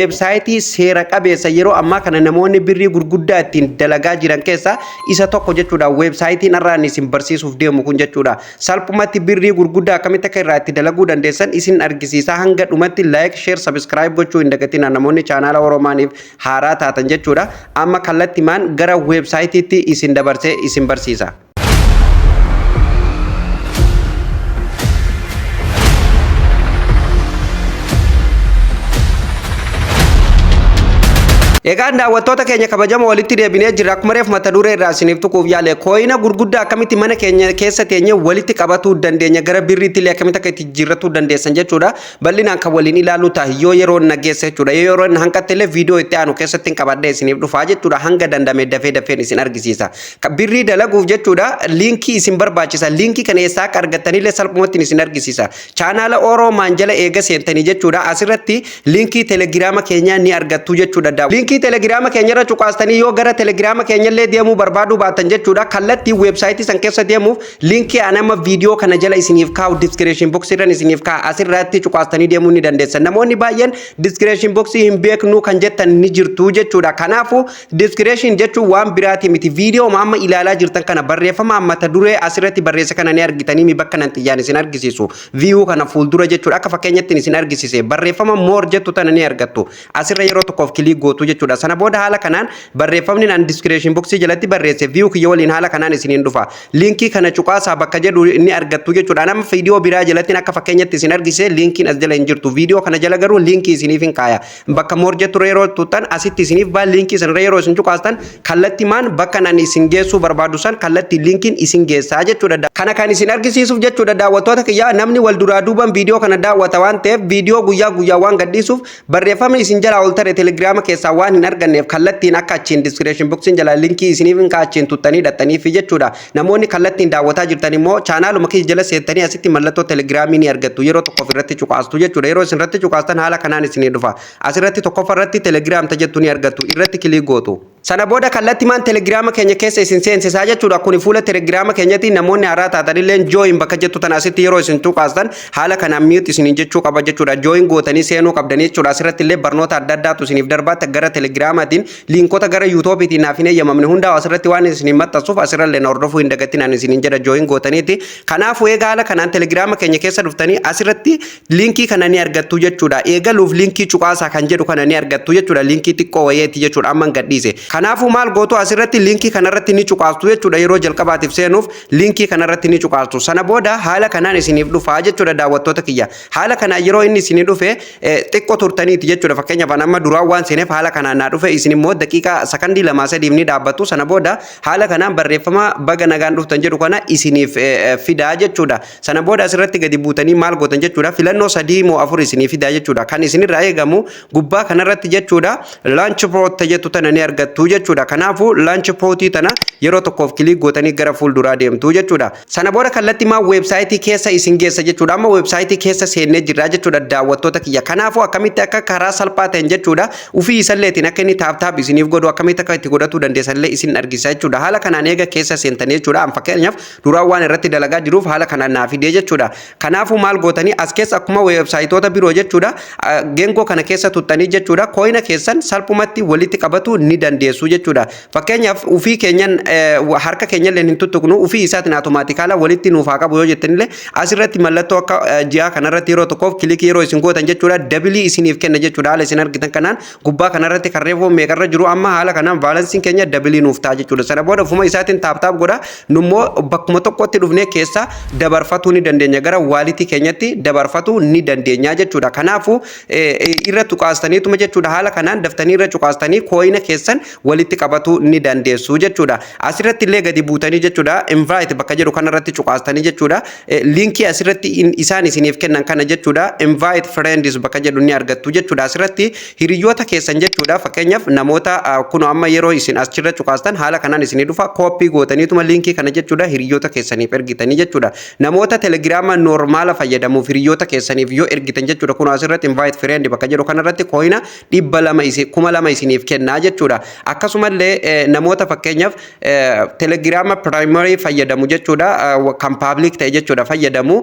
Weebsaayitii seera qabeessa yeroo ammaa kana namoonni birrii gurguddaa ittiin dalagaa jiran keessaa isa tokko jechuudha. Weebsaayitiin har'aan isin barsiisuuf deemu kun jechuudha. Salphumatti birrii gurguddaa akkamitti akka irraa itti dalaguu dandeessan isin argisiisa. Hanga dhumatti like, share, subscribe gochuu hin dagatinaa, namoonni chaanaala Oromaaniif haaraa taatan jechuudha. Amma kallattimaan gara weebsaayitiitti isin dabarsee isin barsiisa. Egaan daawwattoota keenya kabajamoo, walitti deebinee jirra. Akkuma reef mata duree irraa isiniif tuquuf yaale, coina gurguddaa akkamitti mana keenya keessa teenyee walitti qabatuu dandeenya, gara birriitti illee akkamitti akka itti jijjiirratuu dandeessan jechuudha. Bal'inaan kan waliin ilaallu ta'a yoo yeroo nageessa jechuudha. Yoo yeroo hanqatte illee viidiyoo itti aanu keessatti hin qabadhee isiniif dhufaa jechuudha. Hanga dandame dafee dafeen isin argisiisa. Birrii dalaguuf jechuudha, liinkii isin barbaachisa. Liinkii kana eessaa akka argattanillee salphumatti isin argisiisa. Chaanaala Oroomaan jala eega seentanii jechuudha. Asirratti liinkii telegiraama keenyaa ni argattu jechuudha. Liinkii telegiraama keenya irra cuqaastanii yoo gara telegiraama keenyallee deemuu barbaaduu baatan jechuudha. Kallattii weebsaayitii san keessa deemuuf liinkii an amma viidiyoo kana jala isiniif kaa'u, description box irra isiniif kaa'a. Asirratti cuqaastanii deemuu ni dandeessan. Namoonni baay'een description box hin beeknu kan jettan ni jirtu jechuudha. Kanaafuu description jechuun waan biraati miti. Viidiyoo amma ilaalaa jirtan kana barreeffama mata duree asirratti barreesse kana ni argitanii mi? Bakka nan xiyyaan isin argisiisu. View kana fuuldura jechuudha. Akka fakkeenyatti isin argisiise, barreeffama more jettu tana ni argattu. Asirra yeroo tokkoof click gootu jechuudha. Sana booda haala kanaan barreeffamni an description box jalatti barreesse view kiyya waliin haala kanaan isiniin dhufa. Liinkii kana cuqaasaa bakka jedhu ni argattu jechuudha. Nama viidiyoo biraa jalatti akka fakkeenyatti isin argisiise liinkiin as jala hin jirtu. Viidiyoo kana jala garuu liinkii isiniif hin kaaya. Bakka more jettu yeroo tuttan asitti isiniif baa. Liinkii sanarra yeroo isin cuqaastan kallattimaan bakka nan isin geessuu barbaadu san kallattii liinkiin isin geessaa jechuudha. Kana kan isin argisiisuuf jechuudha, daawwattoota kiyyaa, namni wal duraa duuban viidiyoo kana daawwata waan ta'eef, viidiyoo guyyaa guyyaa waan gadhiisuuf, barreeffamni isin jalaa ol tare telegiraama keessaa waan hin arganneef, kallattiin akka achiin description boxiin jalaa linkii isiniif hin kaachiin tuttanii dhattaniif jechuudha. Namoonni kallattiin daawwataa jirtan immoo chaanaaluma kiyya jala seentanii asitti mallattoo telegiraamii ni argattu. Yeroo tokkoof irratti cuqaastu jechuudha. Yeroo isin irratti cuqaastan haala kanaan isinii dhufa. Asirratti tokkoffaa irratti telegiraam jettu ni argattu. Irratti click gootu. Sana booda kallattimaan telegiraama keenya keessa isin seensisaa jechuudha. Kuni fuula telegiraama keenyatti. Namoonni haaraa taatanillee join bakka jettu tana asitti yeroo isin tuqaastan haala kanaan mute isiniin jechuu qaba jechuudha. Join gootanii seenuu qabdanii jechuudha. Asirratti illee barnoota adda addaatu isiniif darbaatti gara telegiraamaatiin, liinkota gara yuutuubiitiin naaf hin eeyyamamne hundaa asirratti waan isiniin maxxansuuf, asirrallee na hordofuu hin dagatinaan isiniin jedha join gootaniiti. Kanaafuu egaa haala kanaan telegiraama keenya keessa dhuftanii asirratti liinkii kana ni argattu jechuudha. Eegaluuf liinkii cuqaasaa kan jedhu kana ni argattu jechuudha. Liinkii xiqqoo wayeeti jechuudha amma gadhiise. Kanaafuu maal gootu? Asirratti liinkii kanarratti ni cuqaastu jechuudha. Yeroo jalqabaatiif seenuuf liinkii kanarratti ni cuqaastu. Sana booda haala kanaan isiniif dhufa jechuudha, daawwattoota kiyya. Haala kanaan yeroo inni isinii dhufe xiqqoo turtaniiti jechuudha. Fakkeenyaaf amma duraan waan seeneef haala kanaan naa dhufe, isin immoo daqiiqaa sakandii 2 sadiif ni dhaabbatu. Sana booda haala kanaan barreeffama baga nagaan dhuftan jedhu kana isiniif fidaa jechuudha. Sana booda asirratti gadi buutanii maal gootan jechuudha? Filannoo sadii moo afur isinii fidaa jechuudha. Kan isinirraa eegamu gubbaa kanarratti jechuudha, launch bot jettu tana ni argattu jechuudha. Kanaafuu launch botii tana yeroo tokkoof click gootanii gara fuulduraa deemtu jechuudha. Sana booda kallattii maa weebsaayitii keessa isin geessa jechuudha. Amma weebsaayitii keessa seennee jirra jechuudha, daawwattoota kiyya. Kanaafuu akkamitti akka karaa salphaa ta'een jechuudha, ufii isalleetiin akka inni tap tap isiniif godhu, akkamitti akka itti godhatuu dandeessanillee isin argisiisa jechuudha. Haala kanaan eega keessa seentanii jechuudha. An fakkeenyaaf duraan waan irratti dalagaa jiruuf haala kanaan naa fidee jechuudha. Kanaafuu maal gootanii? As keessa akkuma weebsaayitoota biroo jechuudha, geengoo kana keessa tuttanii jechuudha, coina keessan salphumatti walitti qabatu ni dandeessu jechuudha. Fakkeenyaaf ufii keenyan harka keenyallee hin tuttuqnu, ufii isaatiin automatically walitti nuuf haa qabu yoo jettanillee, asirratti mallattoo akka ji'aa kanarratti yeroo tokkoof click yeroo isin gootan jechuudha, double isiniif kenna jechuudha. Haala isin argitan kanaan gubbaa kanarratti kan reefuu meeqarra jiru, amma haala kanaan balanceiin keenya double nuuf ta'a jechuudha. Sana booda ufuma isaatiin tap tap godha, nummoo bakkuma tokkotti dhufnee keessa dabarfatuu ni dandeenya, gara walletii keenyatti dabarfatuu ni dandeenya jechuudha. Kanaafuu irra tuqaastaniituma jechuudha, haala kanaan daftanii irra cuqaastanii coina keessan walitti qabatuu ni dandeessu jechuudha. Asirratti illee gadi buutanii jechuudha, invite bakka jedhu kanarratti cuqaastanii jechuudha, liinkii asirratti isaan isiniif kennan kana jechuudha, invite friends bakka jedhu ni argattu jechuudha. Asirratti hiriyoota keessan jechuudha, fakkeenyaaf namoota kun amma yeroo isin achirra cuqaastan haala kanaan isinii dhufa. Copy gootaniituma liinkii kana jechuudha, hiriyoota keessaniif ergitanii jechuudha. Namoota telegiraama normal fayyadamuuf hiriyoota keessaniif yoo ergitan jechuudha, kun asirratti invite friend bakka jedhu kanarratti coina 200 2000 isiniif kennaa jechuudha. Akkasumallee namoota fakkeenyaaf Telegiraama Premium fayyadamu jechuudha, kan public ta'e jechuudha, fayyadamu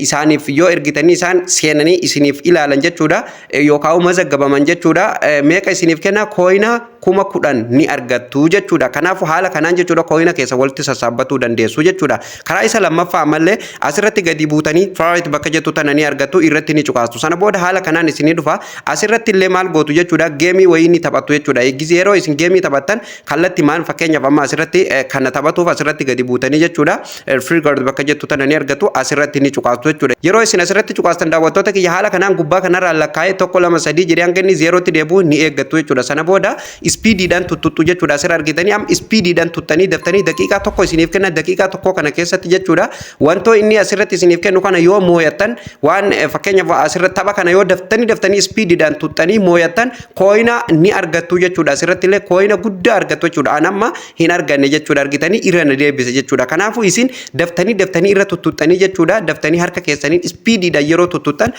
isaaniif yoo ergitanii isaan seenanii isiniif ilaalan jechuudha, yookaan mazaggabaman jechuudha, meeqa isiniif kenna? Coina 10,000 ni argattu jechuudha. Kanaafuu haala kanaan jechuudha coina keessa walitti sassaabbatuu dandeessu jechuudha. Karaa isa lammaffaa ammallee asirratti gadi buutanii favourite bakka jettu tana ni argattu, irratti ni cuqaastu. Sana booda haala kanaan isinii dhufa. Asirratti illee maal gootu jechuudha? Game wayii ni taphattu jechuudha. Yeroo isin game taphattan kallattii maan, fakkeenyaaf amma asirratti kana taphatuuf asirratti gadi buutanii jechuudha. Free bakka jettu tana ni argattu, asirratti ni cuqaastu jechuudha. Yeroo isin asirratti cuqaastan, daawwattoota kiyya, haala kanaan gubbaa kanarraa lakkaa'ee tokko, lama, sadii jedhee hanga inni zeerootti deebi'u ni eeggattu jechuudha. Sana booda speediidhaan tuttuxxu jechuudha. Asirra argitanii amma speediidhaan tuttanii daftanii daqiiqaa 1 isiniif kenna. Daqiiqaa 1 kana keessatti jechuudha wantoo inni asirratti isiniif kennu kana yoo mooyattan, waan fakkeenyaaf asirratti tapha kana yoo daftanii daftanii speediidhaan tuttanii mooyattan, coina ni argattu jechuudha. Asirratti illee coina guddaa argattu jechuudha. An amma hin arganne jechuudha, argitanii irra na deebise jechuudha. Kanaafuu isin daftanii daftanii irra tuttuxxanii jechuudha, daftanii harka keessanii speediidhaan yeroo tuttuxxan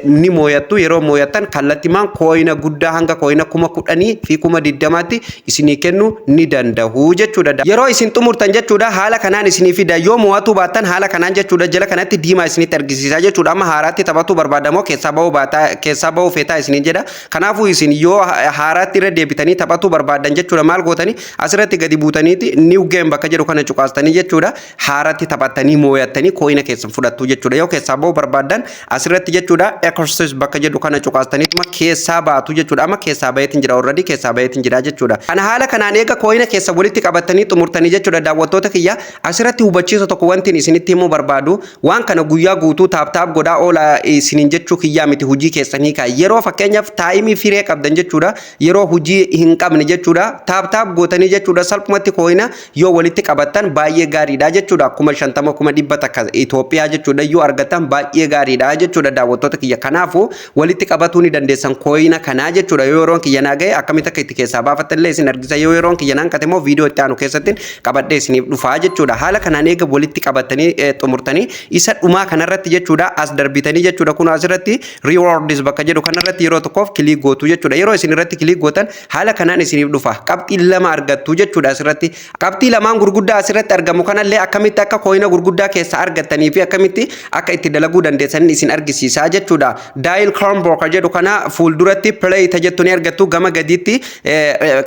ni mooyattu. Yeroo mooyattan kallattimaan coina guddaa hanga coina 10,000 fi 20,000tti isinii kennuu ni danda'u jechuudha. Yeroo isin xumurtan jechuudha haala kanaan isinii fida. Yoo mo'atuu baattan haala kanaan jechuudha jala kanatti diimaa isinitti argisiisa jechuudha. Amma haaraatti taphatuu barbaadamoo keessaa bahuu baataa, keessaa bahuu feetaa isiniin jedha. Kanaafuu isin yoo haaraatti irra deebitanii taphatuu barbaadan jechuudha, maal gootanii? Asirratti gadi buutaniiti new game bakka jedhu kana cuqaastanii jechuudha, haaratti taphattanii mooyattanii coina keessan fudhattu jechuudha. Yoo keessaa bahuu barbaadan asirratti jechuudha exit bakka jedhu kana cuqaastaniituma keessaa baatu jechuudha. Amma keessaa baheetiin jira, already keessaa baheetiin jira jechuudha. Kana haala kanaan eega coina keessa walitti qabatanii xumurtanii jechuudha, daawwattoota kiyya, asirratti hubachiisa tokko wanti isinitti himuu barbaadu, waan kana guyyaa guutuu tap tap godhaa oola isiniin jechuu kiyyaa miti. Hujii keessanii kaa yeroo fakkeenyaaf time free qabdan jechuudha, yeroo hujii hin qabne jechuudha, tap tap gootanii jechuudha salphumatti coina yoo walitti qabattan baay'ee gaariidha jechuudha. 50,000, 100,000 Itoophiyaa jechuudha yoo argatan baay'ee gaariidha jechuudha, daawwattoota kiyya. Kanaafuu walitti qabatuu ni dandeessan coina kanaa jechuudha. Yoo yeroon kiyya naa ga'e akkamitti akka itti keessaa baafattan isin argisa. Yoo yeroon kiyya naan qate immoo viidiyoo itti aanu keessatti qabadhee isiniif dhufaa jechuudha. Haala kanaan eega walitti qabatanii xumurtanii, isa dhumaa kanarratti jechuudha as darbitanii jechuudha, kun asirratti rewards bakka jedhu kanarratti yeroo tokkoof click gootu jechuudha. Yeroo isin irratti click gootan haala kanaan isiniif dhufa. Qabxii lama argattu jechuudha asirratti. Qabxii lamaan gurguddaa asirratti argamu kanallee akkamitti akka coina gurguddaa keessa argattanii fi akkamitti akka itti dalaguu dandeessan isin argisiisaa jechuudha. Daily combo ka jedhu kana fuulduratti play tajettu ni argattu, gama gadiitti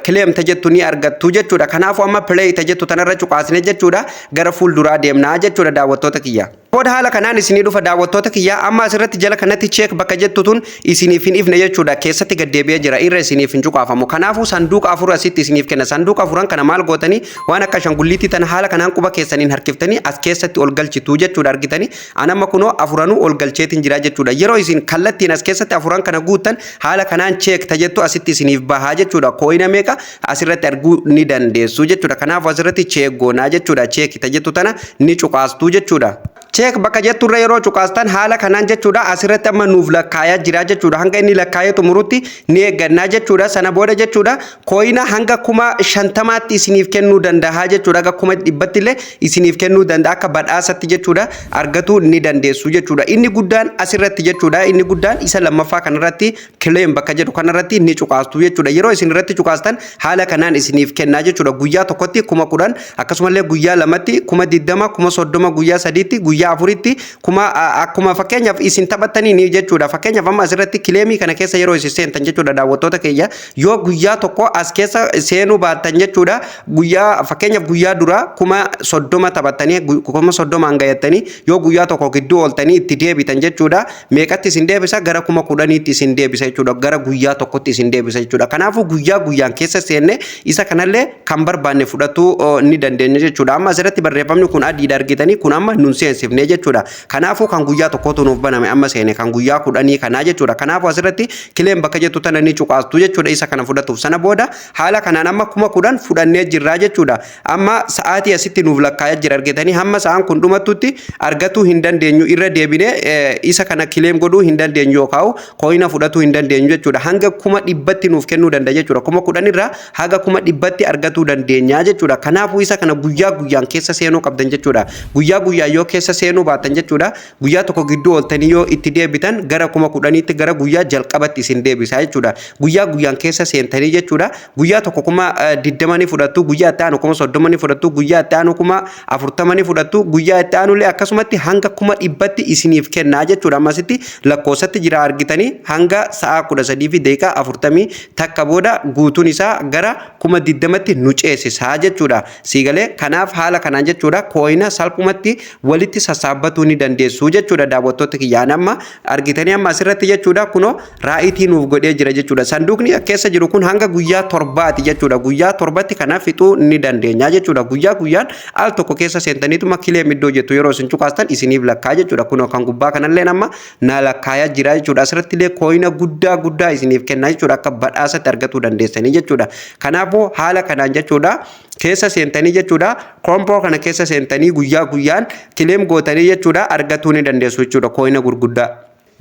claim tajettu ni argattu jechuudha. Kanaafuu amma play tajettu tanarra cuqaasne jechuudha gara fuulduraa deemnaa jechuudha, daawwattoota kiyya. Booda haala kanaan isinii dhufa, daawwattoota kiyya. Amma asirratti jala kanatti check bakka jettu tun isiniif hin ifne jechuudha. Keessatti gaddeebi'ee jira, irra isiniif hin cuqaafamu. Kanaafuu sanduuqa afur asitti isiniif kenna. Sanduuqa afuran kana maal gootanii? Waan akka ashangulliitii tana haala kanaan quba keessaniin harkiftanii as keessatti ol galchitu jechuudha. Argitanii, an amma kunoo afuranuu ol galcheetiin jira jechuudha. Yeroo isin kallattiin as keessatti afuran kana guuttan haala kanaan check tajettu asitti isiniif bahaa jechuudha. Coina meeqa asirratti arguu ni dandeessu jechuudha. Kanaafuu asirratti check goonaa jechuudha. Check tajettu tana ni cuqaastuu jechuudha. Check bakka jetturra yeroo cuqaastan haala kanaan jechuudha asirratti amma nuuf lakkaayaa jira jechuudha. Hanga inni lakkaayee xumurutti ni eeggannaa jechuudha. Sana booda jechuudha coina hanga 50,000tti isiniif kennuu danda'a jechuudha. Hanga 100,000tti illee isiniif kennuu danda'a, akka badhaasatti jechuudha argatuu ni dandeessu jechuudha. Inni guddaan asirratti jechuudha, inni guddaan isa lammaffaa kanarratti claim bakka jedhu kanarratti ni cuqaastu jechuudha. Yeroo isin irratti cuqaastan haala kanaan isiniif kennaa jechuudha. Guyyaa tokkotti 10,000, akkasumallee guyyaa lamatti 20,000, 30,000 guyyaa sadiitti, guyyaa afuritti kuma, akkuma fakkeenyaaf isin taphattanii ni jechuudha. Fakkeenyaaf amma asirratti claim kana keessa yeroo isin seentan jechuudha, daawwattoota keenya, yoo guyyaa tokko as keessa seenuu baattan jechuudha, guyyaa fakkeenyaaf guyyaa duraa 30,000 taphattanii 30,000 gayattanii, yoo guyyaa tokko gidduu ooltanii itti deebitan jechuudha, meeqatti isin deebisa? Gara 10,000tti isin deebisa jechuudha. Gara guyyaa tokkotti isin deebisa jechuudha. Kanaafuu guyyaa guyyaan keessa seenne isa kanallee kan barbaanne fudhatuu ni dandeenya jechuudha. Amma asirratti barreeffamni kun adiidha, argitanii, kun amma nun seensifne jechuudha. Kanaafuu kan guyyaa tokkotu nuuf baname, amma seene kan guyyaa 10 kanaa jechuudha. Kanaafuu asirratti claim bakka jettu tana ni cuqaastu jechuudha isa kana fudhatuuf. Sana booda haala kanaan amma 10,000 fudhannee jirraa jechuudha. Amma sa'aatii asitti nuuf lakkaa'ee jira, argitanii, hamma sa'aan kun dhumattutti argatuu hin dandeenyu, irra deebinee isa kana claim godhuu hin dandeenyu yookaan coina fudhatuu hin dandeenyu jechuudha. Hanga 100,000tti nuuf kennuu danda'a jechuudha. 10,000 irraa haga 100,000tti argatuu dandeenya jechuudha. Kanaafuu isa kana guyyaa guyyaan keessa seenuu qabdan jechuudha. Guyyaa guyyaan yoo keessa seentan seenuu baattan jechuudha, guyyaa tokko gidduu ooltanii yoo itti deebitan gara 10,000tti gara guyyaa jalqabatti isin deebisa jechuudha. Guyyaa guyyaan keessa seentanii jechuudha, guyyaa tokko 20,000 ni fudhattu, guyyaa itti aanu 30,000 ni fudhattu, guyyaa itti aanu 40,000 ni fudhattu, guyyaa itti aanullee akkasumatti hanga 100,000tti isiniif kennaa jechuudha. Ammasitti lakkoofsatti jira argitanii, hanga sa'a 13:41 booda guutuun isaa gara 20,000tti nu ceesisaa jechuudha. Siigalee? Kanaaf haala kanaan jechuudha coina salphumatti walitti sassaabbatuu ni dandeessu jechuudha, daawwattoota kiyyaan. Amma argitanii, amma asirratti jechuudha kunoo rightii nuuf godhee jira jechuudha. Sanduuqni keessa jiru kun hanga guyyaa 7ti jechuudha. Guyyaa 7tti kana fixuu ni dandeenya jechuudha. Guyyaa guyyaan al tokko keessa seentaniituma claim iddoo jettu yeroo isin cuqaastan isiniif lakkaa jechuudha. Kunoo kan gubbaa kanallee amma na lakkaayaa jira jechuudha. Asirratti illee coina guddaa guddaa isiniif kenna jechuudha. Akka badhaasatti argatuu dandeessanii jechuudha. Kanaafuu haala kanaan jechuudha keessa seentanii jechuudha, koompoo kana keessa seentanii guyyaa guyyaan claim gootanii jechuudha argatuu ni dandeessu jechuudha coina gurguddaa.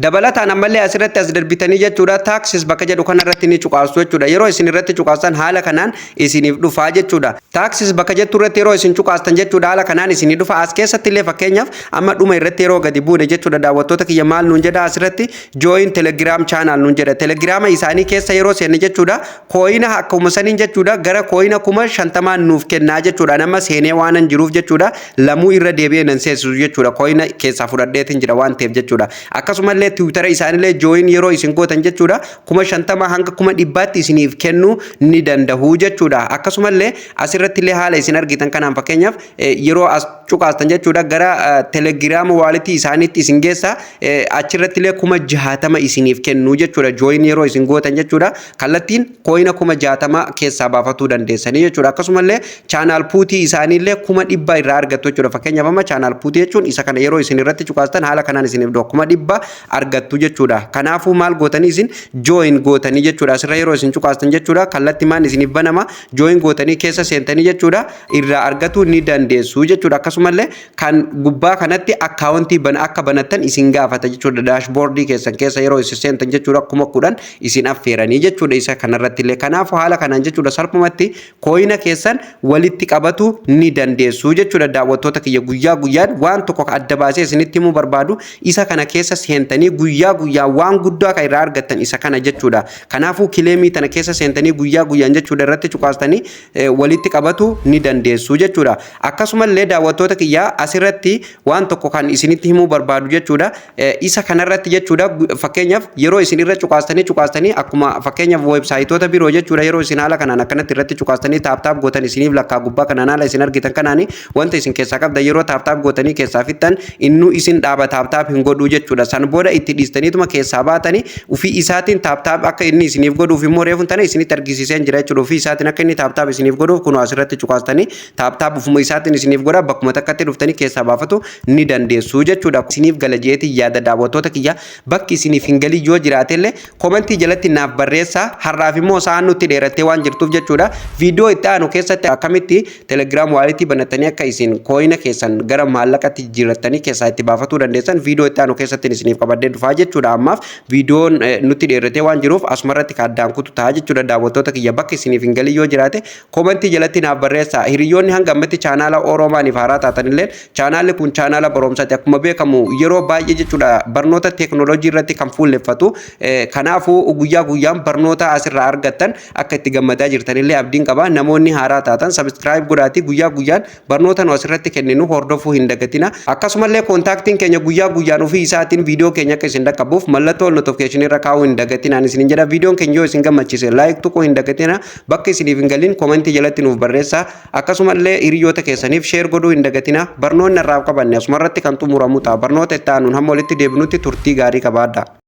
Dabalataan ammallee asirratti as darbitanii jechuudha tasks bakka jedhu kanarratti ni cuqaastu jechuudha. Yeroo isin irratti cuqaastan haala kanaan isiniif dhufaa jechuudha. Tasks bakka jettu irratti yeroo isin cuqaastan jechuudha haala kanaan isinii dhufa. As keessatti illee fakkeenyaaf amma dhuma irratti yeroo gadi buune jechuudha, daawwattoota kiyya, maal nuun jedha? Asirratti "Join Telegram channel" nuun jedha. Telegiraama isaanii keessa yeroo seenne jechuudha coina akkuma saniin jechuudha gara coina 50,000 nuuf kennaa jechuudha. Nama seenee waan jiruuf jechuudha lamuu irra deebi'ee nan seensisu jechuudha. Coina keessaa fudhadheetiin jira waan ta'eef jechuudha. Akkasumallee Tiwiitara isaanillee join yeroo isin gootan jechuudha 50,000 hanga 100,000tti isiniif kennuu ni danda'u jechuudha. Akkasumallee asirratti illee haala isin argitan kanaan fakkeenyaaf yeroo as cuqaastan jechuudha gara Telegiraama walletii isaaniitti isin geessa. Achirratti illee 60,000 isiniif kennu jechuudha. Join yeroo isin gootan jechuudha kallattiin coina 60,000 keessaa baafatuu dandeessanii jechuudha. Akkasumallee channel botii isaaniillee 100,000 irraa argattu jechuudha. Fakkeenyaaf amma channel botii jechuun isa kana. Yeroo isin irratti cuqaastan haala kanaan isiniif dhufa, 100,000 argattu jechuudha. Kanaafuu maal gootanii? Isin join gootanii jechuudha. Asirra yeroo isin cuqaastan jechuudha kallattii maan isiniif banama. Join gootanii keessa seentanii jechuudha irraa argatu ni dandeessu jechuudha. Akkasumallee kan gubbaa kanatti accountii bana akka banattan isin gaafata jechuudha. Dashboardii keessan keessa yeroo isin seentan jechuudha 10,000 isin affeeranii jechuudha isa kanarratti illee. Kanaafuu haala kanaan jechuudha salphumatti coina keessan walitti qabatu ni dandeessu jechuudha. Daawwattoota kiyya, guyyaa guyyaan waan tokko adda baasee isinitti himuu barbaadu isa kana keessa seentanii guyyaa guyyaa waan guddaa kan irraa argattan isa kana jechuudha. Kanaafuu claimii tana keessa seentanii guyyaa guyyaan jechuudha irratti cuqaastanii walitti qabatu ni dandeessu jechuudha. Akkasumallee daawwattoota kiyyaa, asirratti waan tokko kan isinitti himuu barbaadu jechuudha. Isa kanarratti jechuudha fakkeenyaaf yeroo isin irra cuqaastanii akkuma fakkeenyaaf weebsaayitoota biroo jechuudha yeroo isin haala kanaan akkanatti irratti cuqaastanii tap tap gootan isiniif lakkaa. Gubbaa kanaan haala isin argitan kanaani wanta isin keessaa qabdan yeroo tap tap gootanii keessaa fixxan innuu isin dhaaba, tap tap hin godhuu jechuudha. San booda itti dhiistaniituma keessaa baatanii ufii isaatiin tap tap akka inni isiniif godhuuf immoo reefuun tana isinitti argisiiseen jira jechuudha. Ufii isaatiin akka inni tap tap isiniif godhuuf kunoo asirratti cuqaastanii tap tap ufuma isaatiin isiniif godha. Bakkuma takkatti dhuftanii keessaa baafatu ni dandeessu jechuudha. Isiniif gala jeetii yaada, daawwattoota kiyya. Bakki isiniif hin galii yoo jiraatellee commentii jalatti naaf barreessaa. Har'aaf immoo sa'aan nutti dheerattee waan jirtuuf jechuudha, viidiyoo itti aanu keessatti akkamitti Telegram walletii banattanii akka isin coina keessan gara maallaqatti jijjiirrattanii keessaa itti baafatuu dandeessan viidiyoo itti aanu keessatti isiniif qabadhee dhufaa jechuudha. Ammaaf viidiyoon nutti dheeratee waan jiruuf asumarratti kan addaan kutu ta'a jechuudha. Daawwattoota kiyya, bakka isiniif hin galii yoo jiraate commentii jalatti naaf barreessaa. Hiriyoonni hanga ammatti chaanaala Oroomaaniif haaraa taatanillee, chaanaalli kun chaanaala barumsaati. Akkuma beekamu yeroo baay'ee jechuudha barnoota teeknooloojii irratti kan fuulleffatu. Kanaafuu guyyaa guyyaan barnoota asirraa argattan akka itti gammadaa jirtanillee abdiin qaba. Namoonni haaraa taatan subscribe godhaatii guyyaa guyyaan barnoota nu asirratti kenninu hordofuu hin dagatina. Akkasumallee contactiin keenya guyyaa guyyaan ofii isaatiin viidiyoo keenya akka isin dhaqqabuuf mallattoo notificationii irra kaa'uu hin dagatina isinin jedha. Viidiyoon keenya yoo isin gammachiise like tuquu hin dagatina. Bakka isiniif hin galin commentii jalatti nuuf barreessaa. Akkasumallee hiriyoota keessaniif share godhuu hin dagatina. Barnoonni irraa qabanne asumarratti kan xumuramu ta'a. Barnoota itti aanuun hamma walitti deebinutti turtii gaarii qabaadha.